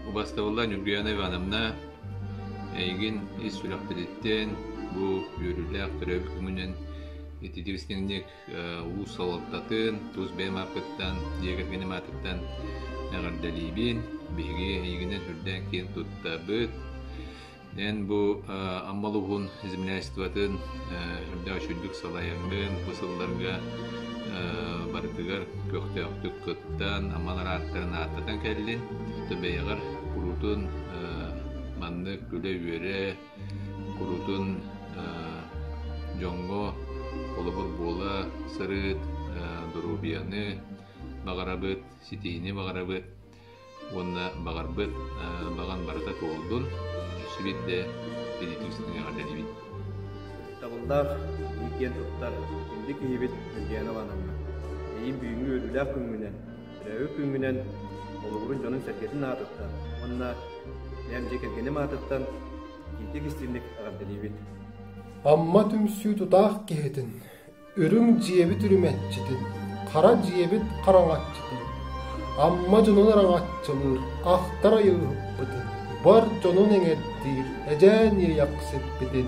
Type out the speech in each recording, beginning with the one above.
Убастабыллаах Ньургуйаана Ивановна, эйигин ис сүрэхпититтэн бу үөрүүлээх төрөөбүт күҥүнэн ититик истиҥник улуус салалтатын, тус бэйэм ааппыттан, дьиэ кэргэним аатыттан эҕэрдэлиибин. Биһиги эйигинэн үрдээн киэн туттабыт. Эн бу Амма улууһун землячествотын үрдээх үчүгдүк салайаҥҥын, бу сылларга барытыгар көхтөөхтүк кыттан, Аммалар ааттарын ааттатан кэллин. Бэйэҕэр куруутун маннык күлэ-үөрэ, куруутун дьоҥҥо холобур буола сырыт, доруобуйаны баҕарабыт, ситиһиини баҕарабыт. Уонна баҕарбыт баҕан барыта туоллун, өссө биирдэ илиитин эҕэрдэлиибин. Ытыктабыллаах киэн туттар күндү киһибит Ньургуйаана Ивановна, эйиин бүгүҥҥү үөрүүлээх күҥҥүнэн, төрөөбүт күҥҥүнэн Болугурун дьонун-сэргэтин аатыттан уонна бэйэм дьиэ кэргэним аатыттан итиитик истиҥник эҕэрдэлиибит. Амма түмсүү тутаах киһитин Үрүҥ дьиэбит үрүмэччитин, хара дьиэбит хараҥаччытын, Амма дьонун араҥаччылыыр ахтар айылыһыппытын, бар дьонун эҥэрдиир эдьээн иэйэхсиппитин,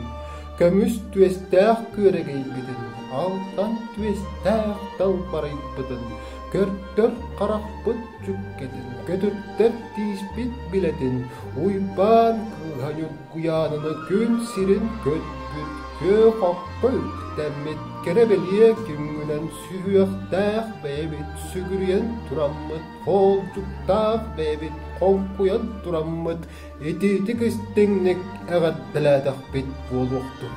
көмүс түөстээх күөрэгэйбитин, алтан түөстээх далбарайбытын, көрдөр харахпыт дьүккэтин, көтүрдэр тииспит билэтин, Уйбаан кыыһа Ньургуйааныны күн сирин көтпүт, күөх окко үктэммит кэрэ-бэлиэ күҥҥүнэн сүһүөхтээх бэйэбит сүгүрүйэн тураммыт, хоолдьуктаах бэйэбит хоҥкуйан тураммыт итиитик истиҥник эҕэрдэлээтэхпит буолуохтун.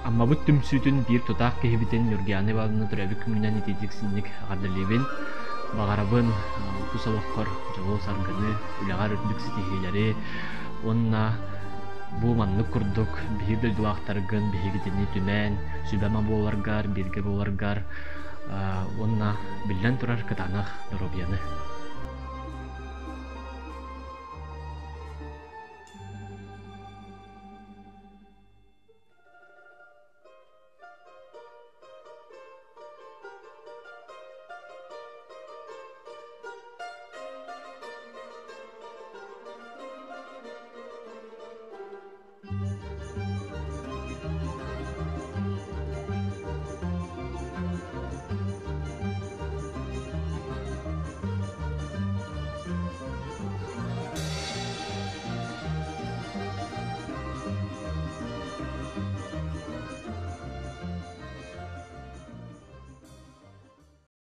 Аммабыт түмсүүтүн биир тутаах киһибитин Ньургуйаана Ивановна төрөөбүт күҥҥүнэн итиитик-синник эҕэрдэлиибин. Баҕарабын тус олоххор дьолу-саргыны, үлэҕэр үрдүк ситиһиилэри уонна бу маннык курдук биһиги дойдулаахтаргын биһигитини түмэн, сүбэ-ама буоларгар, бииргэ буоларгар уонна биллэн турар кытаанах доруобуйаны.